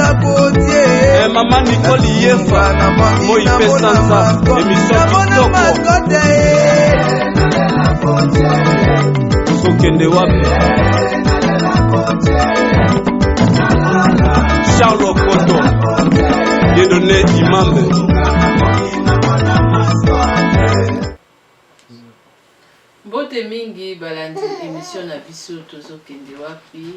Eh, mama Nicole Yefa, moi pe sanza, émission kitoko. Tozokende wapi? Charles Okoto, Dieudonné Imambe. Mbote mingi balandi emission na biso tozokende wapi.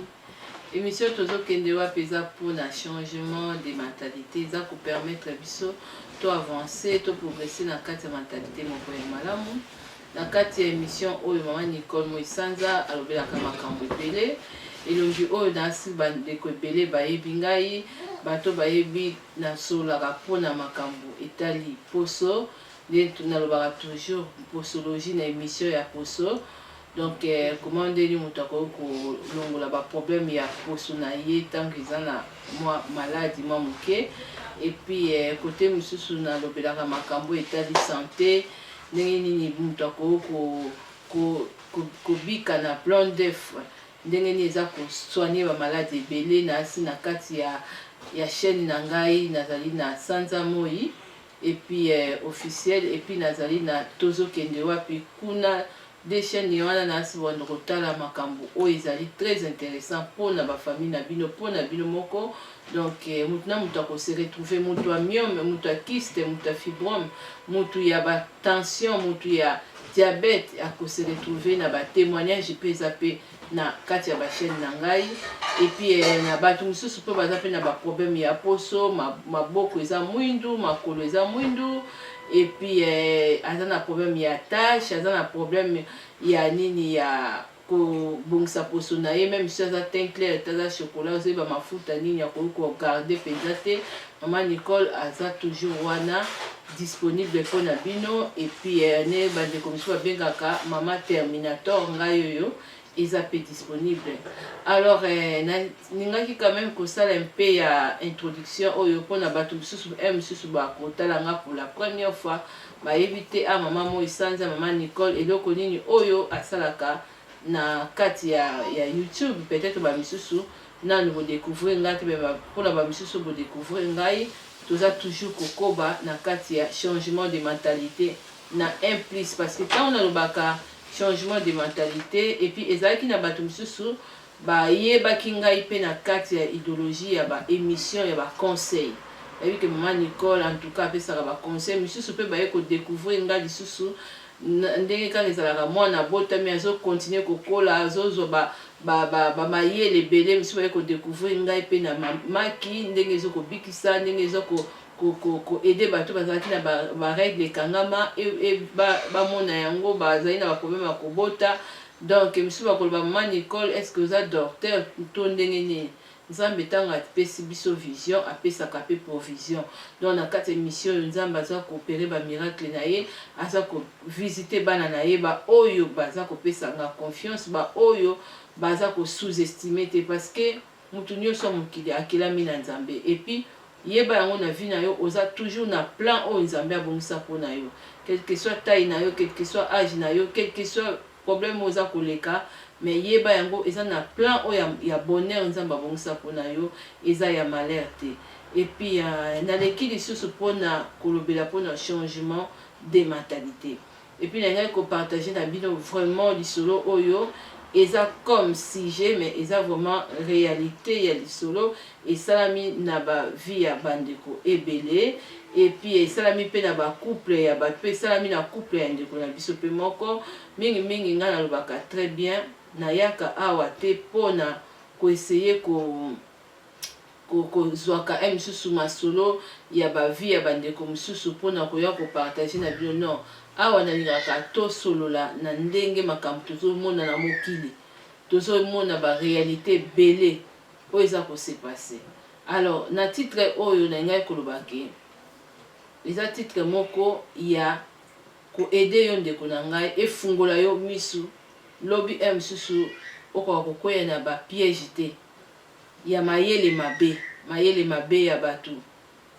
Emission tozokende wapi eza pona changement de mentalite, eza ko permettre biso to avancer, to progresser na kati ya mentalite moko ya malamu. Na kati ya emission oyo mama Nicole Moisanza alobelaka makambo ebele. Elongi oyo nasi bandeko ebele bayebi ngai, bato bayebi nasololaka pona makambo etali poso. Nde nalobaka toujours posologie na emission ya poso. Donc comment ndeni moto akoki kolongola ba problème ya poso na ye tango eza na mwa maladi mwa moke. Et puis cote mosusu nalobelaka makambo etali sante, ndenge nini moto akoki kobika na blanc d'oeuf, ndenge nini eza ko soigner ba maladi ebele. Nasi na kati ya chaine na ngai nazali na sanza moi et puis officiel et puis nazali na tozo kende wapi kuna de chaine wana nasi bobanda kotala makambo oyo ezali très interessant pona ba famille na bino pona bino moko donc mutu na mutu ako se retrouver mutu ya myome mutu ya kyste mutu ya fibrome mutu ya ba tension mutu ya diabète ako se retrouver na ba temoignage pe eza pe na kati ya ba chaine na ngai et puis na batu mosusu pe baza pe na ba problème ya poso maboko eza mwindu makolo eza mwindu et puis aza na problème ya tache aza na problème ya nini ya kobongisa poso na ye meme si aza teint clair te aza chocolat ozoyeba mafuta nini akoki ko garder penza te. Maman Nicole aza toujours wana disponible pona bino et puis ne ba ndeko misusu ba bengaka maman terminator ngai oyo eza pe disponible. Alors na lingaki quand meme kosala un peu ya introduction oyo pona batu misusu un misusu ba kotala nga pour la première fois bayebi te ah maman moi sanza maman Nicole eloko nini oyo asalaka na kati ya YouTube peut etre ba misusu nanu bo decouvrir ngai te mais pona ba misusu bo decouvrir ngai toza toujours kokoba na kati ya changement de mentalite na un plus parce que tango nalobaka changement de mentalite et puis ezalaki na batu misusu bayebaki ngai pe na kati ya ideologie ya ba emission ya ba conseil bayebi ke maman Nicole en tout cas apesaka ba conseil misusu pe baye ko decouvrir ngai lisusu Ndenge kaka ezalaka mwana abotami azo continuer kokola azozwa ba ba ba mayele ebele misusu baye ko decouvrir ngai pe na maki ndenge ezo kobikisa ndenge ezo ko ko ko aider bato bazalaki na ba règle ekangama e bamona yango bazali na ba problème ya kobota donc misusu bakoloba maman Nicole est ce que oza docteur to ndenge nini? Nzambe tango apesi biso vision apesaka pe provision donc na kati ya emission oyo Nzambe aza ko operer ba miracle na ye aza ko visiter bana na ye ba oyo baza kopesa nga confiance ba oyo baza ko sous estimer te parce que mutu nioso ya mokili akelami na Nzambe et puis yeba yango na vie na yo oza toujours na plan oyo Nzambe abongisa po na yo quelque soit taille na yo quelque soit age na yo quelque soit Problème oyo eza koleka mais yeba yango eza na plan oyo ya bonheur nzambe abongisa pona yo eza ya malheur te et puis naleki lisusu pona kolobela pona changement de mentalite et puis nalingaki ko partager na bino vraiment lisolo oyo eza comme sujet mais eza vraiment realite ya lisolo esalami na ba vie ya ba ndeko ebele et puis esalami pe na ba couple ya batu pe esalami na couple ya ndeko na biso pe moko mingi mingi nga nalobaka très bien nayaka awa te pona ko essayer ko kozuaka un misusu masolo ya ba vie ya ba ndeko misusu pona koya ko partager na bino non awa nalingaka tosolola na ndenge makambo tozomona na mokili tozomona ba realite ebele oyo eza ko se passer alors na titre oyo nalingaki koloba ke eza titre moko ya ko aider yo ndeko na ngai efungola yo misu lobi heure mosusu okoka kokweya na ba piège te ya mayele mabe mayele mabe ya batu.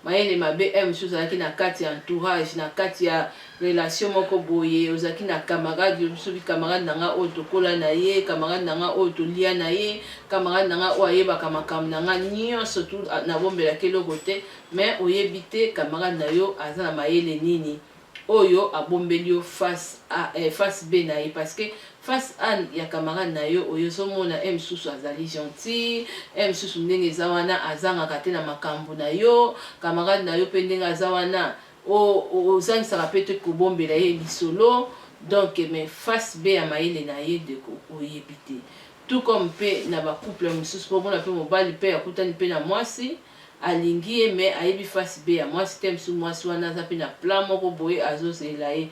Mayele mabe heure mosusu ozalaki na kati ya entourage, na kati ya relation moko boye, ozalaki na camarade, olobi soki camarade na nga oyo tokola na ye, camarade na nga oyo tolia na ye, camarade na nga oyo ayebaka makambo na nga nionso tout, nabombelaka eloko te, mais oyebi te camarade na yo aza na mayele nini oyo abombeli yo face A eh face B na ye parce que face A ya camarade na yo oyo ozo mona heure mosusu azali gentil, heure mosusu ndenge eza wana azangaka te na makambu na yo, camarade na yo pe ndenge aza wana ozangisaka pe te kobombela ye lisolo donc mais face B ya mayele na ye ndeko oyebi te. Tout comme pe na ba couple mosusu po omona pe mobali pe akutani pe na mwasi alingi ye mais ayebi face B ya mwasi te misusu mwasi wana aza pe na plan moko boye azo zela ye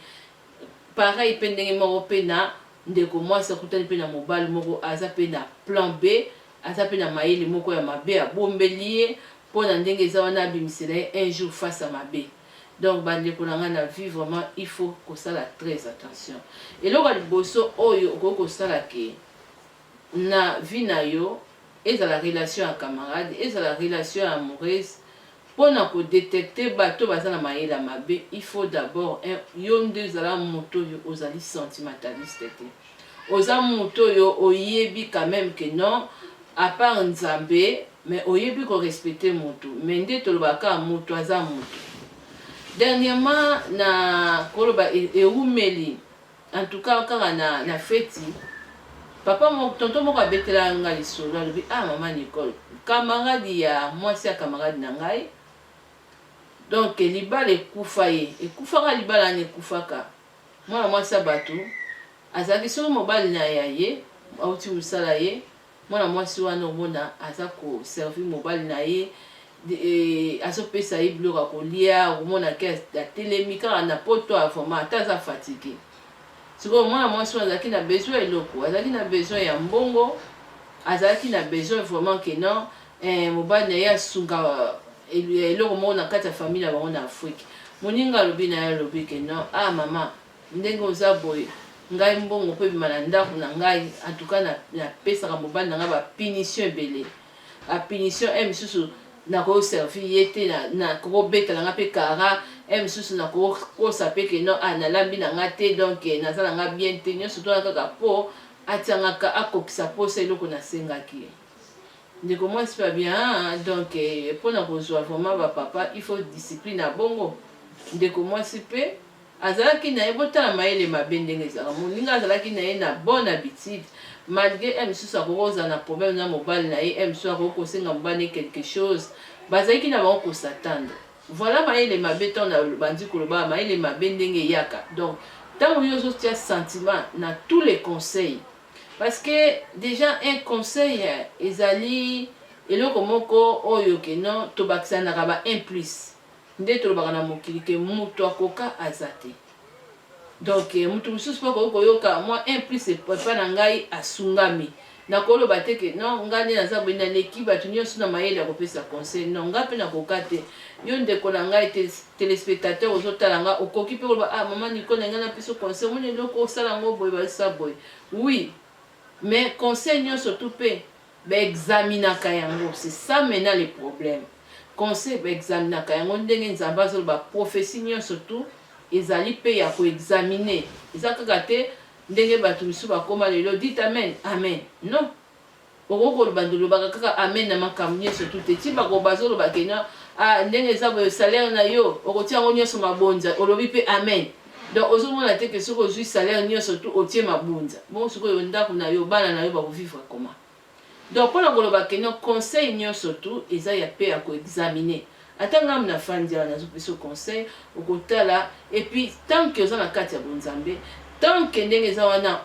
pareil pe ndenge moko pe na ndeko mwasi akutani pe na mobali moko aza pe na plan B aza pe na mayele moko ya mabe abombeli ye pona ndenge eza wana abimisela ye un jour face ya mabe donc ba ndeko na nga na vie vraiment il faut kosala très attention eloko ya liboso oyo okoki kosala ke na vie na yo ezala relation ya camarade, ezala relation ya amoureuse, pona ko detecter bato oyo baza na mayele ya mabe, il faut d'abord un yo nde zala moto oyo ozali sentimentaliste te, oza moto oyo oyebi quand meme que non à part Nzambe mais oyebi ko respecter moto, mais nde tolobaka kaka moto aza moto. Dernièrement na koloba ewumeli En tout cas kaka na na feti papa moko tonton moko abetela nga lisolo alobi ah maman Nicole camarade ya mwasi ya camarade na ngai donc libala ekufa ye ekufaka libala wana ekufaka mwana mwasi ya bato azalaki soki mobali na ya ye auti mosala ye Mwana mwasi wana omona aza ko servir mobali na ye azo pesa ye biloko ya kolia okomona ke atelemi kaka na poto vraiment ata aza fatigue sikoyo mwana mwasi wana azalaki na besoin ya eloko azalaki na besoin ya mbongo azalaki na besoin vraiment que non eh, mobali na ye asunga eloko moko na kati ya famille na bango na Afrique moninga alobi na ye alobi ke non ah mama Ndenge oza boye ngai mbongo po ebima na ndaku na ngai en tout cas na pesaka mobali na ngai ba punition ebele ba punition heure misusu nako servir ye te na ko beta na ngai pe kara heure misusu nako kosa pe ke non ah nalambi na ngai te donc naza na ngai bien te nionso to wana kaka po atia nga ka akokisa posa eloko na sengaki ye ndeko mwasi pe abi ah donc pona kozua vraiment ba papa il faut discipline ya bongo ndeko mwasi pe Azalaki na ye, botala mayele mabe ndenge ezalaka, moninga azalaki na ye na bonne habitude, malgre heure mosusu akoki kozala na problème na mobali na ye, heure mosusu akoki kosenga mobali na ye quelque chose, bazalaki na bango ko s'attendre. Voilà mayele mabe tango na bandi koloba mayele mabe ndenge eyaka, donc tango yo ozo tia sentiment na tous les conseils, parce que dejà un conseil ezali eloko moko oyo que non tobakisanaka ba un plus. Nde tolobaka na mokili ke mutu akoka aza te. Donc mutu mosusu pe akoki koyoka mwa un plus epa na ngai asungami. Nakoloba te ke non ngai nde naza boye naleki batu nionso na mayele ya kopesa conseil. Non ngai pe nakoka te. Yo ndeko na ngai telespectateur ozo tala ngai okoki pe koloba ah maman Nicole nalingi napesa yo conseil omoni eloko osala yango boye basala boye. Oui mais conseil nionso tout pe ba examinaka yango c'est ça maintenant le problème. Conseil ba examinaka yango ndenge Nzambe azoloba prophetie nionso tout ezali pe ya ko examiner eza kaka te ndenge batu misusu bakoma lelo dit amen amen non okoki koloba olobaka kaka amen na makambo nionso tout te ti bako bazoloba ke non ah ndenge eza boye salaire na yo okotia yango nionso mabonza olobi pe amen donc ozomona te ke soki ozui salaire nionso tout otie mabonza bongo sikoyo ndaku na yo bana na yo bako vivre comment? Donc pona koloba que non conseil nionso tout eza ya pe ya ko examiner ata nga na fandi awa nazo pesa yo conseil okotala et puis tant que oza na kati ya bonzambe tant que ndenge eza wana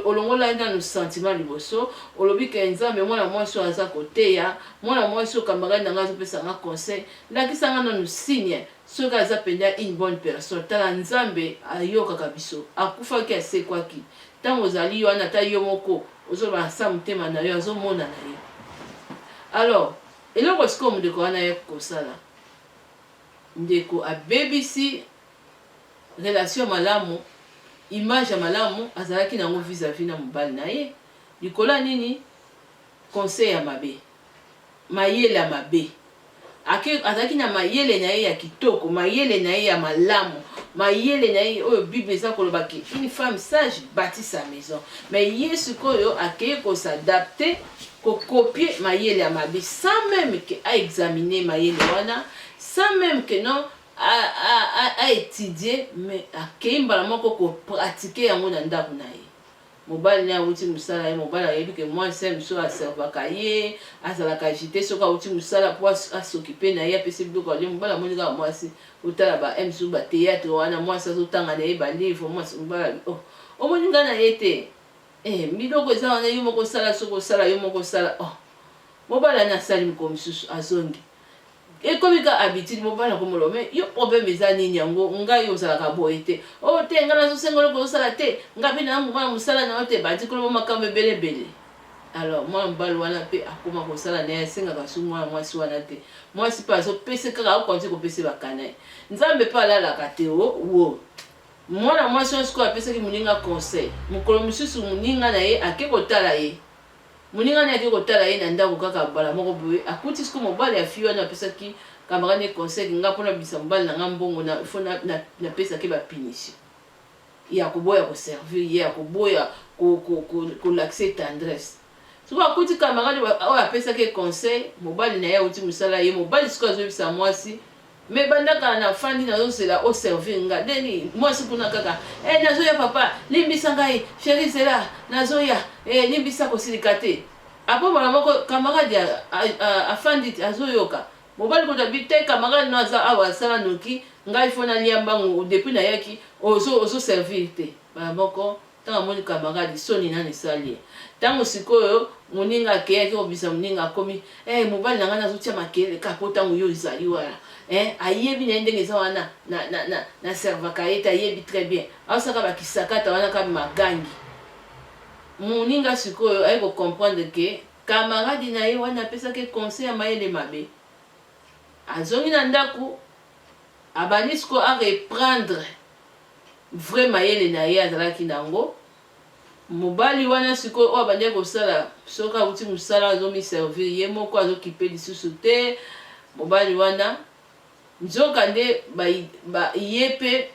olongola nanu sentiment liboso olobi que nzambe mwana mwasi oyo aza koteya mwana mwasi oyo camarade na nga azo pesa nga conseil lakisa nga nanu signe soki aza penza une bonne personne tala nzambe ayokaka biso akufaki asekwaki tango ozali wana ata yo moko Ozoloba na sa motema nayo azo mona naye alors eloko sikoyo ndeko wana aye kosala ndeko abebisi relation ya malamu image ya malamu azalaki nango vis à vis na mobali naye likolo ya nini conseil ya mabe mayele ya mabe. Ake, azalaki na mayele na ye ya kitoko, mayele na ye ya malamu, mayele na ye oyo Bible eza koloba ke une femme sage bâtit sa maison. Mais ye sikoyo akei ko s'adapter, ko copier mayele ya mabe sans meme que a examiner mayele wana, sans meme que non a, a, a, a étudier, mais akei mbala moko ko pratiquer yango na ndako na ye. Mobali naye awuti musala ye mobali ayebi ke muasi ya misu a servaka ye azalaka agite soki awuti musala po a s'occuper naye apesi biloko alie mobali amoni kaka muasi otala ba msu ba theatre wana muasi azotanga naye ba livre muasi mobali alobi oh omoni nga naye te eh biloko eza wana yo moko sala soki osala yo moko sala oh mobali wana asali mokolo mosusu azongi Ekomi kaka habitude mobali akomi koloba mais yo problème eza nini yango ngai ozalaka boye te oh te ngai nazo senga eloko ozosala te ngai pe na mwana musala na yo te bandi koloba makambo ebele ebele alors mwana mobali wana pe akoma kosala naye asengaka su mwana mwasi wana te mwasi pe azo pese kaka ako continue kopese ba canaille nzambe pe alalaka te oh wo mwana mwasi wana sikoyo apesaki moninga conseil mokolo mosusu moninga na ye ake kotala ye Moninga naye ake kotala ye na ndaku kaka mbala moko boye akuti sikoyo mobali ya fille wana apesaki camarade naye conseil ke nga po nabimisa mobali na nga mbongo na il faut na pesaka ye ba punition ya koboya ko servir ye ya koboya kolakisa ye tendresse sikoyo akuti camarade oyo apesaki ye conseil mobali na ye awuti musala ye mobali sikoyo azoyebisa mwasi Mais banda kala na fandi nazo zela o servir nga nde nini mwasi kuna kaka eh nazoya papa limbisa ngai cherie zela nazoya eh limbisa kosilika te apres mbala moko camarade afandi te azoyoka mobali kutu alobi te camarade no aza awa sala noki ngai faut nalia mbangu depuis nayaki ozo ozo servir te mbala moko Tango amoni camarade soni nanu esali ye. Tango sikoyo moninga akeyi ake kobimisa moninga akomi eh mobali na ngai nazo tia makelele kaka po tango yo ozali wana eh ayebi na ye ndenge eza wana na na na na servaka ye te ayebi très bien azo sala ba kisakata wana kaka magangi. Moninga sikoyo aye ko comprendre que camarade na ye wana apesaki ye conseil ya mayele mabe. Azongi na ndaku abandi sikoyo a reprendre Vrai mayele na ye azalaki nango mobali wana sikoyo oyo abandaki kosala soki awuti musala azo mi servir ye moko azo kipe lisusu te mobali wana nzoka nde ba ye pe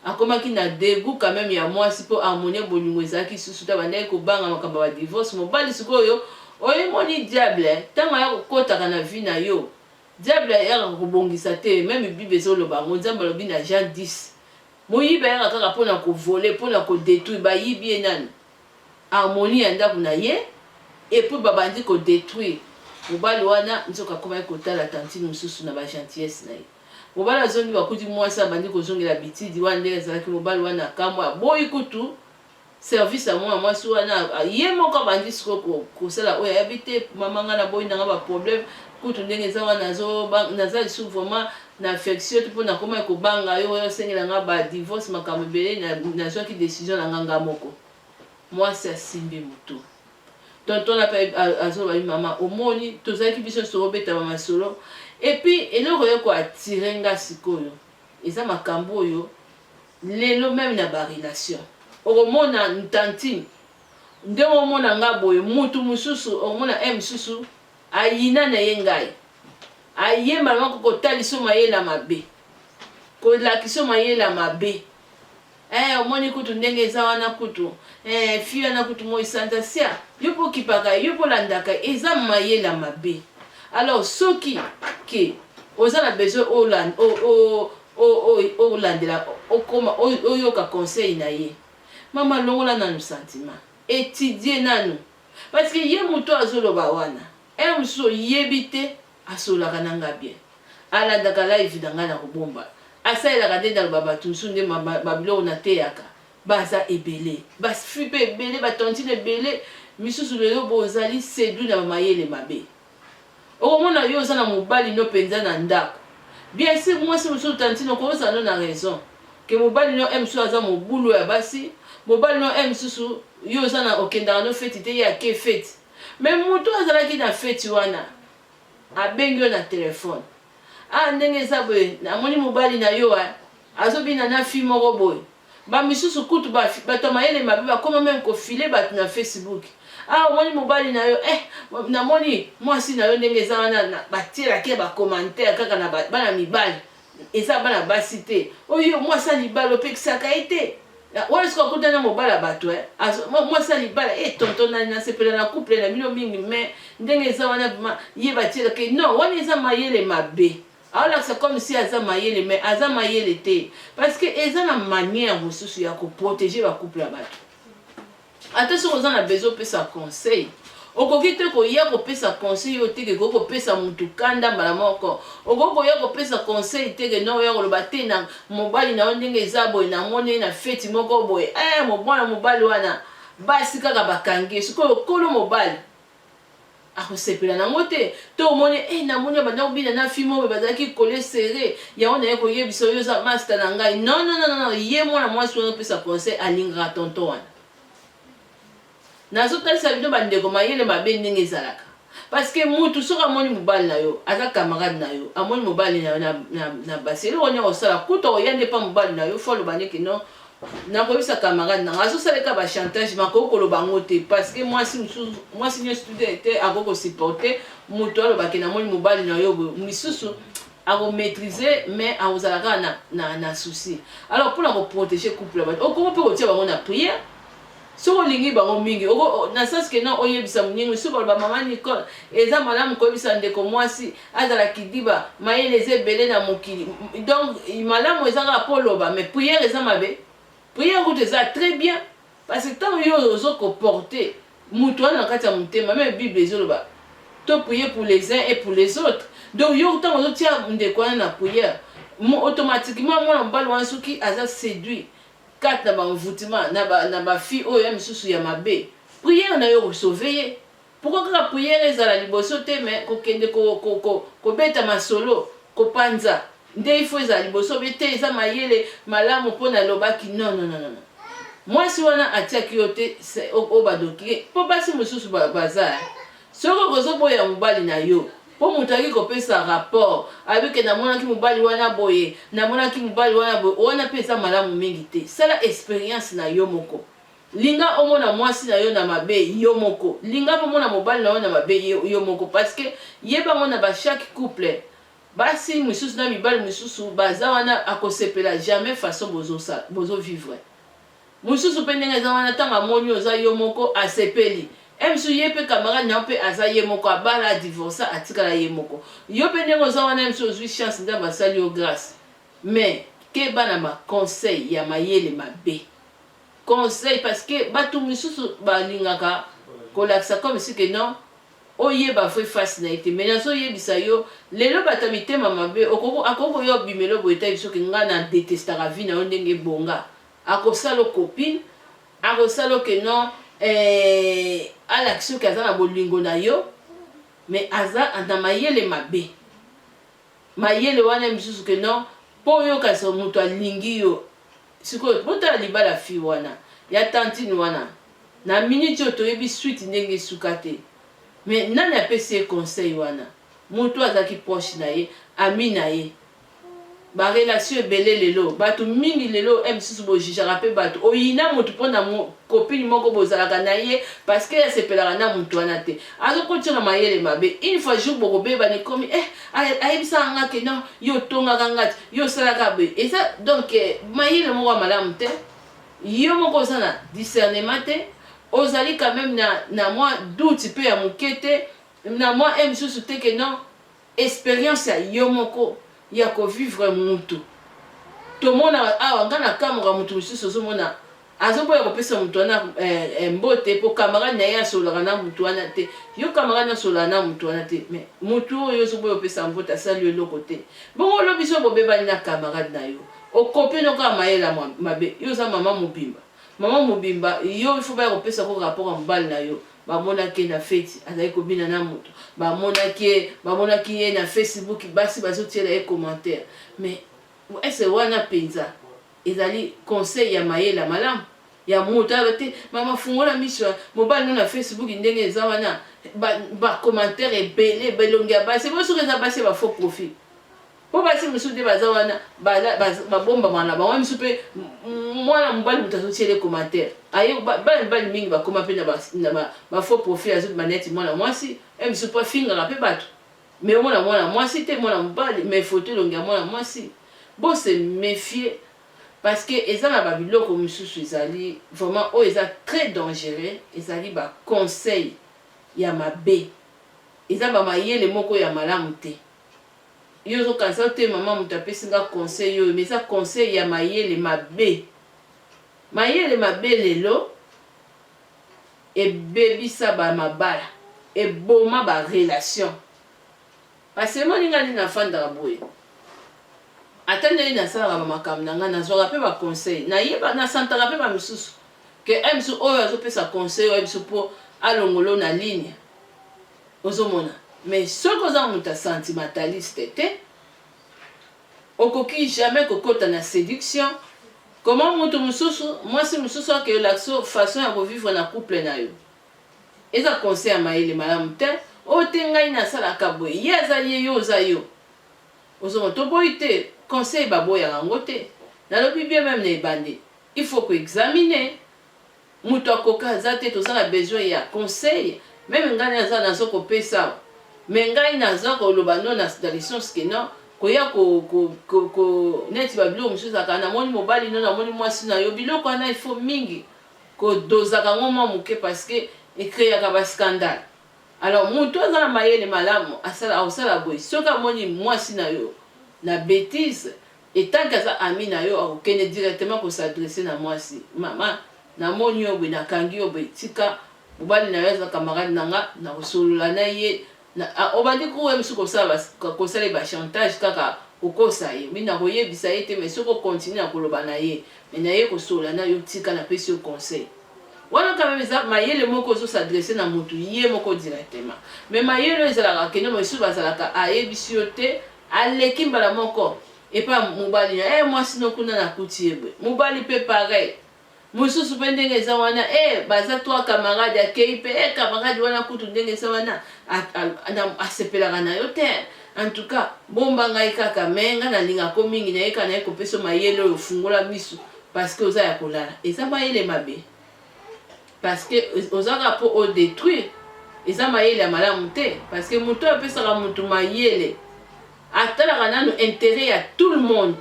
akomaki na degout quand meme ya mwasi po harmonie bolingo ezalaki lisusu te abandaki kobanga makambo ya ba divorce mobali sikoyo oyemoni diable tango aya kokotaka na vie na yo Diable ayaka kobongisa te meme bible ezo loba yango nzambe alobi na Jean 10 moyibi ayaka kaka pona ko voler pona ko detruire bayibi ye nanu harmonie ya ndaku na ye et puis babandi ko detruire mobali wana nzoka akomaki kotala tantine mosusu na ba gentillesse na ye mobali azongi bakuti mwasi abandi kozongela bitidi wana ndenge azalaki mobali wana akamwe aboyi kutu Service ya mwana mwasi wana ye moko abandi sikoyo kosala oyo ayebi te mama nga naboyi nanga ba problème kutu ndenge eza wana naza lisusu vraiment na affection te mpo nakomaki kobanga yo oyo osengela nga ba divorce makambo ebele nazwaki decision na nga nga moko mwasi asimbi motu tonton na mpe azoloba bi mama omoni tozalaki biso nyonso tokobeta ba masolo epuis eloko ye ko attire nga sikoyo eza makambo oyo Lelo meme na ba relation okomona tantine ndenge omona nga boye mutu mususu okomona heure mususu ayina naye ngai aye mbala moko kotaliso mayele ya mabe kolakiso mayele ya mabe eh omoni kutu ndenge eza wana kutu eh fille wana kutu moi santa sia yo pe okipaka ye yo pe olandaka ye eza mayele ya mabe alors soki ke oza na besoin o o olandela okoma oyoka conseil na ye mama longola nanu sentiment etudie nanu parce que ye mutu azoloba wana heure mosusu oyebi te asololaka na nga bien alandaka live na nga na kobomba asalelaka nde naloba batu mosusu nde ba biloko nateyaka baza ebele ba fille pe ebele ba tantine ebele misusu lelo bozali seduit na ba mayele mabe Okomona yo oza na mobali no penza na ndaku bien sur mwasi mosusu tantine okoki ozala no na raison ke mobali no heure mosusu aza mobulu ya basi mobali no heure mosusu yo oza na okendaka no feti te ye ake feti mais mutu oyo azalaki na feti wana abengi yo na telephone ah ndenge eza boye namoni mobali na yo eh azobina na fille moko boye Ba misusu kutu ba bato ya mayele mabe bakoma meme ko filer batu na Facebook. Ah, omoni mobali na yo, eh, namoni mwasi na yo ndenge eza wana, batielaki ye bacommentaire kaka na bana mibali, eza bana basi te. Oyo mwasi ya libala opekisaka ye te. Wana soki akutani na mobali ya bato, eh, mwasi ya libala, eh, tonton nani, nasepela na couple na bino mingi, mais ndenge eza wana, ye batielaki non, wana eza mayele mabe. Aolakisa comme si aza mayele, mais aza mayele te, parce que eza na manière mosusu ya koprotéger bacouple ya bato. Ata soki oza na besoin opesa conseil, okoki te koya kopesa conseil oyo teke ekoki kopesa mutu kanda mbala moko. Okoki koya kopesa conseil teke no oya koloba te na mobali na yo ndenge eza boye, namoni ye na feti moko boye, eh, mwana mobali wana basi kaka bakangi ye. Sikoyo kolo mobali akosepela nango te. To omoni, eh, namoni abanda kobina na fille moko bazalaki collé serré, yango naye koyebisa oyo oza master na ngai. Non, non, non, non, ye mwana mwasi wana opesa conseil alingaka tonton wana. Nazotalisa bino bandeko mayele mabe ndenge ezalaka, parce que mutu soki amoni mobali na yo aza camarade na yo, amoni mobali na yo na basi, eloko nini akosala? Kuta oya nde pa mobali na yo, fo aloba nde kino nakoyebisa camarade nanga azosaleka bachantage. Makoki koloba yango te, parce que mwasi mosusu, mwasi nyonso te akoki kosupporter moto alobake namoni mobali na yo boye. Misusu akomaîtrise, mais akozala kaka na souci. Alors mpona koprotéger couple ya bato, okoki mpe kotia bango na prière soki olingi bango mingi, na sens ke non, oyebisa moningi. Soki baloba mama Nicole, eza malamu koyebisa ndeko mwasi azala kidiba, mayele eza ebele na mokili. Donc malamu eza kaka mpo oloba, mais prière eza mabe? Prière kutu eza très bien, parce que ntango yo ozokoporter moto wana na kati ya motema, même Bible ezoloba to prier pour les uns et pour les autres. Donc yo ntango ozotia ndeko wana na prière, automatiquement mwana mobali wana soki aza séduit kati na bamvutima na bafille oyo ya misusu ya mabe, prière na yo kosauver ye. Pourquoi kaka prière ezala liboso te, mais kokende kobeta masolo, kopanza nde ifo ezala liboso? Be te, eza mayele malamu mpo nalobaki non, non, non, non. Mwasi wana atiaki yo te oyo badoki, mpo basi mosusu baza, soki okozoboya mobali na yo mpo moto ayaki kopesa rapport abike namonaki mobali wana boye, namonaki mobali wana boye, wana mpe eza malamu mingi te. Sala expérience na yo moko. Linga omona mwasi na yo na mabe yo moko, linga mpe omona mobali na yo na mabe yo moko, parce que yebango na bachaque couple, basi misusu na mibali misusu baza wana, akosepela jamais façon bozovivre. Mosusu mpe ndenge eza wana, ntango amoni oza yo moko, asepeli. E mosusu ye mpe camarade na yo mpe aza ye moko, abala, adivorce, atikala ye moko. Yo mpe ndenge oza wana, ye mosusu ozwi chance, nzambe asali yo grâce. Mais keba na baconseil ya mayele mabe, conseil, parce que bato misusu balingaka kolakisa comme si que non, oyeba vrai face na ye te. Mais nazoyebisa yo lelo, bato ya mitema mabe, akoki koya obimelo boye, tayebi soki ngai na détestaka vie na yo ndenge ebonga, akosala copine, akosala oke non, eh, alakisi soki aza na bolingo na yo, mais aza na mayele mabe. Mayele wana misusu ke non, mpo oyoka moto alingi yo. Sikoyo botala libala fi wana ya tantine wana, na minute oyo toyebi suite ndenge esuka te. Mais nani apesi ye conseil wana? Moto azalaki proche na ye, ami na ye. Barelation ebele lelo, bato mingi lelo e misusu bojugeaka mpe bato. Oyina motu mpona copine moko bozalaka na ye, parce que asepelaka na motu wana te, azokotia na mayele mabe. Une fois jour bokobebana, ekomi eh, ayebisaka nga ke non, yo otongaka nga ti yo osalaka boye. Eza donc mayele moko ya malamu te. Yo moko oza na discernement te, ozali quand même na mwa doute mpe ya moke te, na mwa e mosusu te ke non, expérience ya yo moko ya kovivre mutu. Tomona awa, nga na kamwaka, mutu mosusu ozomona azoboya kopesa mutu wana mbote mpo camarade na ye asololaka na mutu wana te. Yo camarade asololaka na mutu wana te, mais mutu oyo ozoboya opesa mbote asali yo eloko te. Bongo olobi so bobebani na camarade na yo, okope no kaka mayele ya mabe. Yo oza mama mobimba, mama mobimba, yo ifo baya kopesa ko rapport ya mobali na yo, bamonaki ye na feti azali kobina na moto, bamonaki ye na Facebook, basi bazotiela ye commentaire. Mais ese wana mpenza ezali conseil ya mayele ya malamu ya moto aloba te: mama, fungola miso, mobali no na Facebook ndenge eza wana, bacommentaire ebele, belongi ya basi bo. Soki eza basi ya bafaux profil. Po basi mosusu nde baza wana babombamaka na bango, misusu mpe mwana mobali moto azotiele commentaire aye. Bana mibali mingi bakoma mpe na ba faux profil, azobima neti mwana mwasi e misusu mpo afingaka mpe bato. Mais omona mwana mwasi te, mwana mobali, mais photo elongi ya mwana mwasi. Bo se méfier, parce que eza na babiloko mosusu ezali vraiment oyo eza très dangereux. Ezali baconseil ya mabe, eza bamayele moko ya malamu te. Yo ozokanisa te, mama, moto apesi nga conseil oyo, mais eza conseil ya mayele mabe. Mayele mabe lelo ebebisa bamabala, eboma barelation. Parce emoni nga nde nafandaka boye, ata ndenge nasalaka bamakambo na ngai, nazwaka mpe baconseil, nayeba, nasantaka mpe bamisusu ke ai mosusu oyo azopesa conseil oyo biso mpo alongolo na ligne. Ozomona, mais soki oza moto ya sentimentaliste te, okoki jamais kokɔta na séduction. Comment moto mosusu, mwasi mosusu akeyolakisa façon ya kovivre na couple na yo? Eza conseil ya mayele malamu te. Oyo te, ngai nasalaka boye, ye aza ye, yo oza yo. Ozomona, toboyi te conseil, baboyaka yango te. Nalobi bien, même na ebande, il faut koexaminer. Moto akoka aza te, toza na besoin ya conseil. Même ngai naza, naza kopesa, mais ngai naza koloba no na dans le sens que non, koya ko neti babiloko mosusu ezalaka, namoni mobali no, namoni mwasi na yo. Biloko wana, il faut mingi kodozaka yango mwa moke, parce que ecréaka bascandale. Alors moto aza na mayele malamu asala, akosala boye: soki amoni mwasi na yo na bétise, etanke aza ami na yo, akokende directement kos'adresser na mwasi: "Mama, namoni yo boye, nakangi yo boye, tika mobali na yo, aza camarade na nga, nakosolola na ye." Obandi kuye mosusu kosala bachantage, kaka kokosa ye: "Mi nakoyebisa ye te, mais soki ocontinuer na koloba na ye, mais naye kosolola na yo, tika napesi yo conseil." Wana quand même eza mayele moko, ozos'adresser na motu ye moko directement. Mais mayele oyo ezalaka kende, mosusu bazalaka, ayebisi yo te, aleki mbala moko epa mobali na e mwasi no kuna, nakuti ye boye. Mobali mpe pareil, mosusu mpe ndenge eza wana, e baza trois camarade, akei mpe e camarade wana kutu ndenge eza wana, asepelaka na yo te. En tout cas, bomba ngai kaka, mais ngai nalingako mingi, naye kaka naye kopesa mayele oyo, ofungola miso, parce que oza ya kolala. Eza mayele mabe, parce que ozaka mpo odétruire. Eza mayele ya malamu te, parce que moto oyo apesaka motu mayele atalaka nanu intérêt ya tout le monde.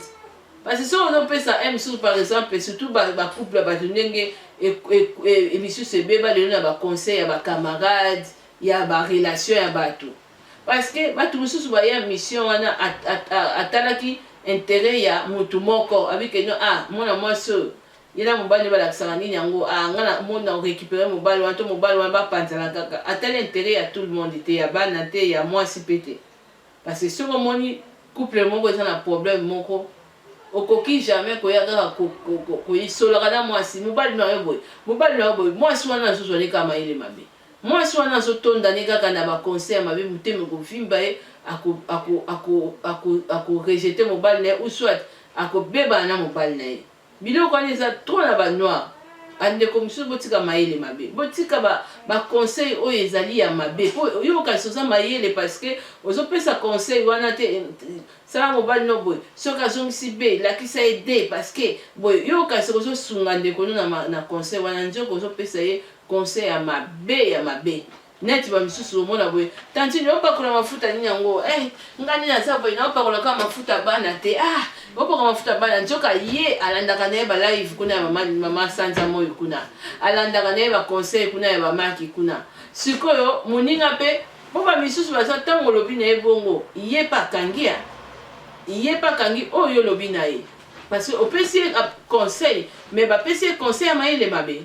Parce que soki ozopesa mosusu, par exemple, surtout bacouple ya bato, ndenge misusu ebeba lelo na baconseil ya bacamarade, ya barelation ya bato, parce que bato mosusu baya mission wana, atalaki intérêt ya motu moko, abike no, ah, mwana mwasi oyo, ye na mobali balakisaka nini yango, ah, nga na mona récupérer mobali wana to mobali wana, bapanzana kaka. Atali intérêt ya tout le monde te, ya bana te, ya mwasi mpe te. Parce que soki omoni couple moko eza na problème moko, okoki jamais koya kaka koyisolaka na mwasi: "Mobali na yo boye, mobali na yo boye." Mwasi wana azozwa ne kaka mayele mabe, mwasi wana azotondane kaka na baconseil ya mabe, motema ekovimba ye, akorejeter mobali na ye ou soit akobebana na mobali na ye. Biloko wana eza trop na banoir. Bandeko mosusu, botika mayele mabe, botika baconseil oyo ezali ya mabe. Po yo okanisi oza mayele parce que ozopesa conseil wana te: "Sala mobali no boye, soki azongisi b, lakisa ye d." Parce que boye yo okanisi ozosunga ndeko no na conseil wana, nzoka ozopesa ye conseil ya mabe, ya mabe. Neti bamisusu omona boye: "Tantine, opakola mafuta nini yango?" "Eh, nga nini, aza boye, naopakola kaka mafuta bana te." "Ah, opakola mafuta bana." Nzoka ye alandaka na ye balive kuna ya mama, mama Sanza Moyo kuna, alandaka na ye baconseil kuna ya bamaki kuna. Sikoyo moninga mpe, mpo bamisusu baza, ntango olobi na ye bongo, ye mpe akangi ya ye mpe akangi oyo olobi na ye, parce que opesi ye conseil, mais bapesi ye conseil ya mayele mabe.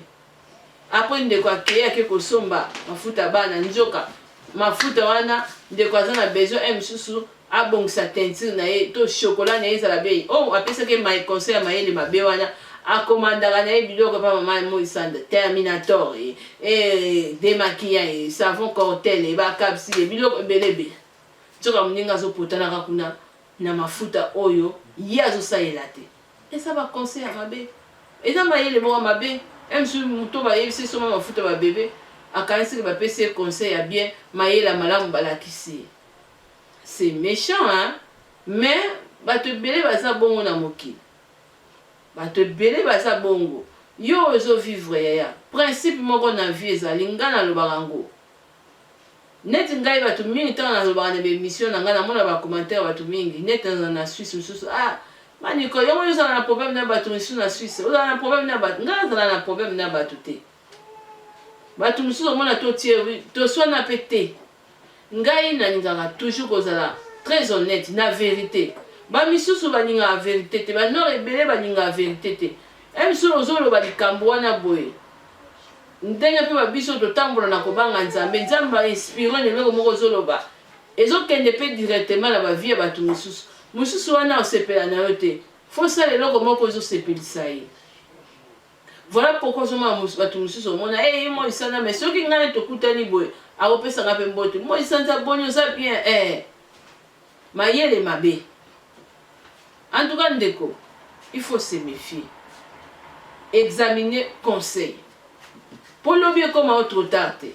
Après ndeko akei, ake kosomba mafuta bana, nzoka mafuta wana, ndeko aza na besoin e mosusu abongisa teinture na ye to chocolat na ye ezala bei. Oyo apesaki ye conseil ya mayele mabe wana, akomandaka na ye biloko epa mama Moisanda: terminator, e démaquillant, e savon cortel, e bacapsule, biloko ebele ebele. Nzoka moninga azopotanaka kuna na mafuta oyo ye azosalela te. Eza baconseil ya mabe, eza mayele moko mabe. Mosusu moto bayebisi soma mafuta babebe, akanisiki bapesi ye conseil ya bien, mayele ya malamu balakisi ye. C'est méchant, hein? Mais bato ebele baza bongo na mokili. Bato ebele baza bongo. Yo ozo vivre yaya. Principe moko na vie ezali nga nalobaka yango. Neti ngai bato mingi ntango nalobaka na ba emission na ngai namona ba commentaire ya bato mingi neti nazala na Suisse mosusu ah ma Nicole yango yo ozala na problème na bato mosusu na Suisse ozala na problème na bato ngai nazala na problème na bato te. Bato mosusu omona totie toswana mpe te. Ngai nalingaka toujours kozala très honnete na verite. Ba misusu balingaka verite te, ba noir ebele balingaka verite te. Heure ozoloba likambo wana boye, ndenge pe ba biso totambola na kobanga Nzambe, Nzambe a inspire na eloko moko ozoloba, ezokende pe directement na ba vie ya batu misusu. Mosusu wana osepela na yo te, faut osala eloko moko ezosepelisa ye. Voilà pourquoi ozomona batu mosusu omona eh ye moi sanza mais soki ngai na tokutani boye akopesa ngai pe mbote moi sanza boni oza bien eh mayele mabe en tout cas ndeko il faut se méfier examiner conseil po lobi ekoma o trop tard te.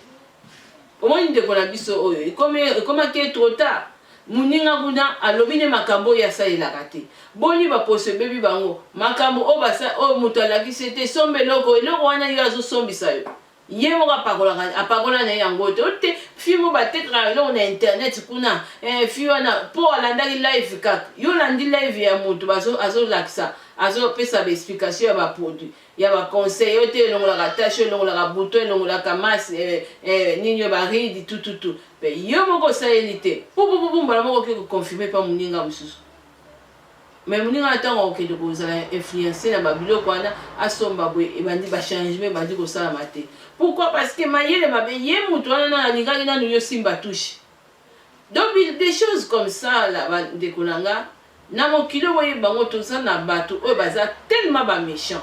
Omoni ndeko na biso oyo ekomi ekomaki ye trop tard muninga kuna alobi nde makambo oyo ye asalelaka te boni ba poso ebebi bango makambo oyo basa oyo mutu alakisi ye te somba eloko eloko wana yo azo sombisa yo ye moko apakolaka apakola na ye yango te ote fille moko batekaka eloko na internet kuna eh, fille wana po alandaki live kaka yo olandi live ya mutu bazo azolakisa azopesa ba explication ya ba produit ya ba conseil oyo te elongolaka tache elongolaka bouton elongolaka masse eh, eh, nini oyo ba ride tututu pe yo moko osaleli te pupupupu mbala moko okoki koconfirme pa moninga mosusu mais moninga na ntango akokende kozala influence na babiloko wana asomba boye ebandi bachangement ebandi kosalama te. Pourquoi? Parce que mayele mabe ye moto wana nano alingaki nanu yo simba touche. Donc des choses comme ça là ba ndeko na nga na mokili oyo boyeba bango toza na batu oyo baza tellement ba mechant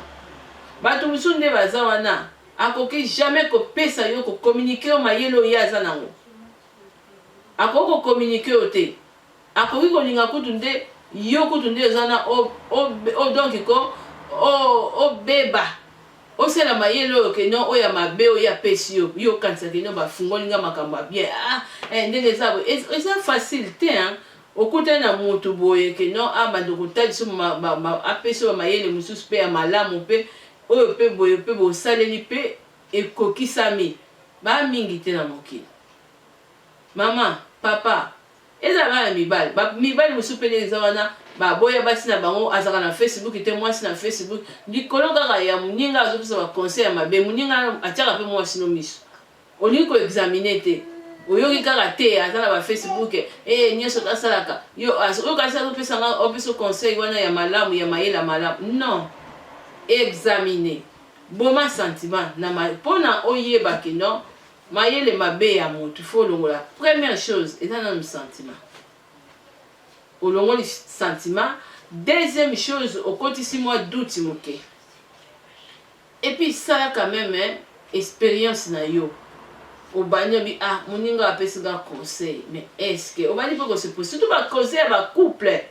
batu mosusu nde baza wana akoki jamais kopesa yo ko communiquer yo mayele oyo ye aza nango akoki ko communiquer yo te akoki kolinga kutu nde yo kutu nde oza na o, o, o donc ko obeba Osala mayele oyo que non oyo ya mabe oyo ye apesi yo, yo okanisa que non bafungoli nga makambo ya bien ah eh ndenge eza boye eza facile te hein, okutani na mutu boye que non abanda kotalisa yo apesi yo ba mayele mosusu pe ya malamu pe oyo pe boye pe bosaleli pe ekokisami ba mingi te na mokili. Maman, papa, Ezala bana mibali, ba mibali mosusu pe ndenge eza wana ba boya basi na bango, azalaka na Facebook te, mwasi na Facebook, likolo kaka ya muninga azo pesa ba conseil ya mabe, muninga atiaka pe mwasi no misu, olingi ko examiner te, oyoki kaka te aza na ba Facebook eh nioso asalaka, yo oyo kasi azo pesa nga opesa conseil wana ya malamu ya mayele ya malamu, non examiner, boma sentiment na pona oyeba que non Mayele mabe ya mutu faut olongola première chose eza nanu sentiment olongoli sentiment deuxième chose okotisi mwa doute muke et puis sala quand meme experience na yo obandi obi ah muninga apesi nga conseil mais est ce que obandi pe ko se pose surtout ba conseil ya ba couple.